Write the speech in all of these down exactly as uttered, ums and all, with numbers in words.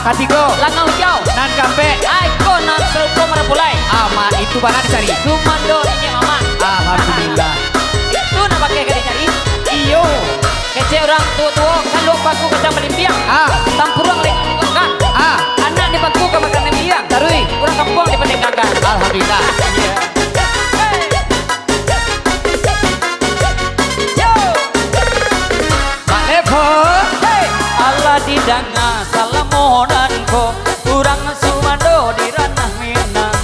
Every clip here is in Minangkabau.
Katigo. Langau Ijau. Nan kaampek. Ai, ko nan sarupo marapulai. Aman, itu bana dicari. Sumando niniak mamak. Alhamdulillah. Itu nan pakai ka dicari. Iyo. Kecek urang tuo-tuo, kalau paku kacang balimpiang. Ah. Tampuruang lenggang. Ah. Anak di paku ka makan limpiang. Taruih. Urang kampuang dipandengkan. Alhamdulillah. Iyo. Hei. Yo. Mak Levo. Hei. Alah didanga salamo nan ko, urang sumando di ranah Minang.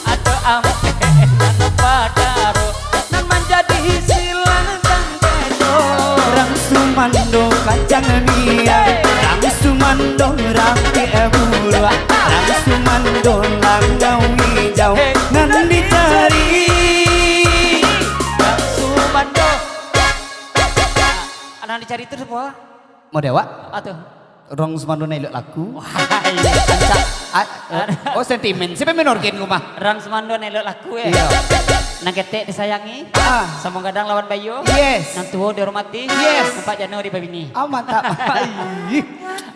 Ado ampek nan padaro, nan manjadi silang sangketo. Urang sumando kacang niang, urang sumando rampik buruak, urang sumando langau ijau, nan dicari. Urang sumando. Nan dicari tu sapa? Mau dewak? Apa tu? Urang sumando nan elok laku. Wah, iya. Anca-, a-, oh, sentimen. Siapa yang menorkin rumah? Urang sumando nan elok laku, eh. Iya. Nan ketek disayangi. Ah. Samo gadang lawan bayo. Yes. Nan tuo dihormati. Yes. Nampak jano dipabini. Ah, mantap. Ih.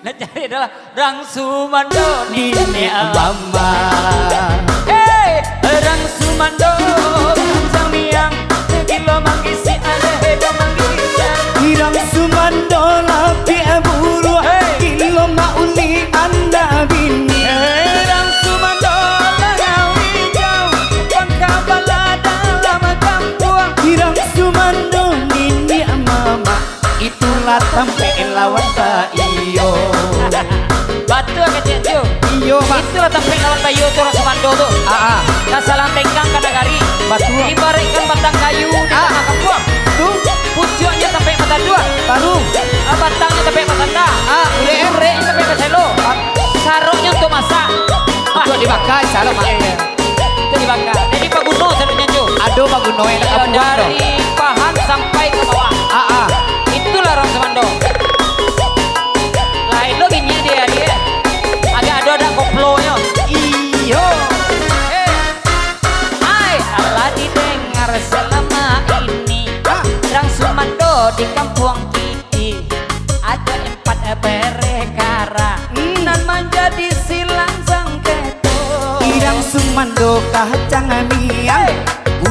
Nan cari adalah urang sumando niniak mamak. Hei, urang sumando kacang niang, gilo manggisi aleh, gilo manggisi. Urang sumando rampik buruak, hei, gilo mauli anak bini. Hei, urang sumando langau ijau, pangka balada dalam kampuang. Urang sumando niniak mamak. Itulah tampek lawan baiyo. Batua kecek tu. Iyo, Mak. Itulah tampek lawan baiyo tu, urang sumando tu. Ah, ah. Ka salang tenggang ka nagari. Batua. Ibaratkan batang kayu di tangah kampuang. Tu. Pucuaknyo tampek batandua. Baru. Ah, batangnyo tampek basanda. Ah, iya. Ureknyo tampek baselo. Ah. Saroknyo untuak masak. Untuak dibaka, insya Allah, Mak. Iya. Itu dibaka. Jadi, paguno saluruahnyo, Ju. Ado paguno yang nak. Iyo, kampuang tu. Dari pahan sampai ka bawah. Ah, ah. Itulah urang sumando. Lain lo gini dia, dia. Agak ado-ado koplonyo. Iyo. Eh. Ai, alah didengar salamo ini. Ah. Urang sumando di kampuang ki- Ih, ado empat perkara, hmm, nan manjadi silang sangketo. Urang sumando kacang niang, hei,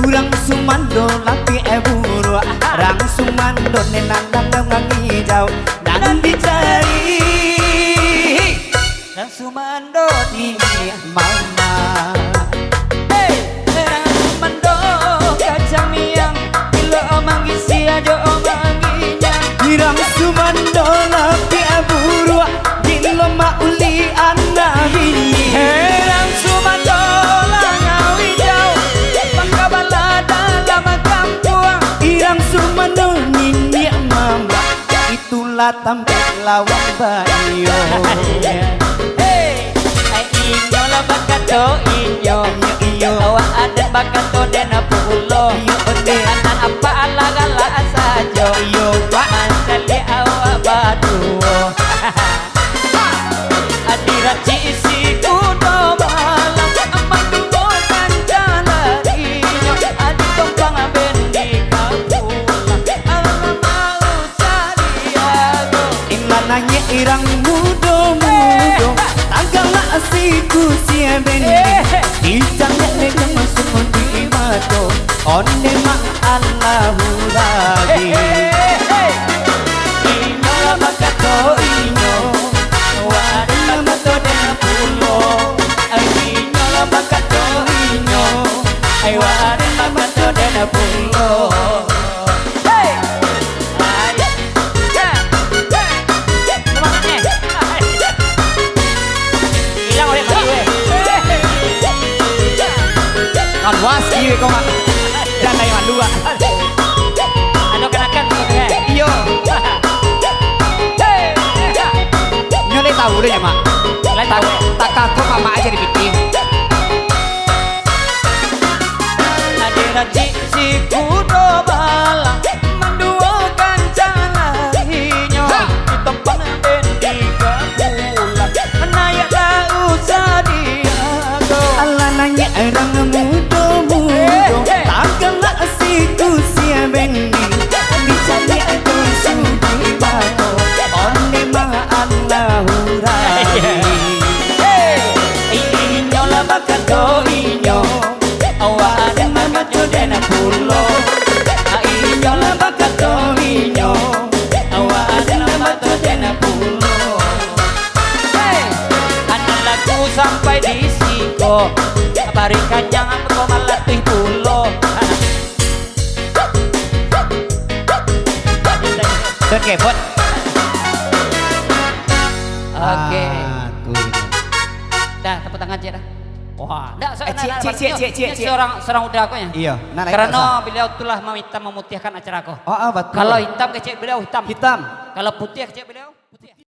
urang sumando rampik buruak, urang sumando nan langau ijau, nan dicari. Urang sumando niniak mamak. Hei, urang sumando kacang niang, gilo manggisi ajo manginyang. Urang sumando rampik buruak, gilo mauli anak bini. Hei, urang sumando langau ijau, pangka balada dalam kampuang. Urang sumando niniak mamak. Itulah tampek lawan baiyo. Hei, inyo lah bakato inyo. Iyo, iyo. Awak aden bakato den pulo. Iyo, betul. Anak apa alah galak sajo. Iyo, Pak. Mancaliak awak baduo. Adi racik si kudo balang, manduo kanca larinyo. Adi tompang bendi ka pulang, alah mau sadiago. Inlah naiak urang mudo-mudo, tagalak si kusi bendi. Dicaliak dek jang masuak di mato, onde ma Allahu Rabbi. Inyo lah bakato inyo, wari lah bakato den pulo. Inyo lah bakato inyo, wari lah bakato den pulo. Hei! Ai. Ya. Hei. Ilang oleh kayu, eh. Kaluas kieu ko, Mak. Jan lai malu, Mak. Anu kanakan tu, eh. Iyo. Nyo lai tahu deh, ya, Mak. Lai tahu. Takah ko mamak aja di piting. Adi racik si kudo balang, manduo kanca larinyo. Ha! Ditompang bendi ka pulang, naiak lah usah diago. Alah naiak urang mudo-mudo, eh, eh, tagalak si kusi bendi. Dicaliak jo sudi mato, onde ma Allahu Rabbi. Sampai di siko, bari kanyang ko malatuih pulo. Don Kevot. Oke. Ah, tu. Dah, tepuk tangan, Cik, dah. Wah, ndak, so-, Eh, ndak, Cik, ndak, Cik, Cik, ndak, Cik, Cik, ndak, Cik. Seorang, seorang uda ko, ya? Iyo, nak naik Karena tak usah. Beliau telah memitam memutihkan acara ko. Oh, ah, betul. Kalau hitam kecek beliau hitam. Hitam. Kalau putih kecek beliau putih.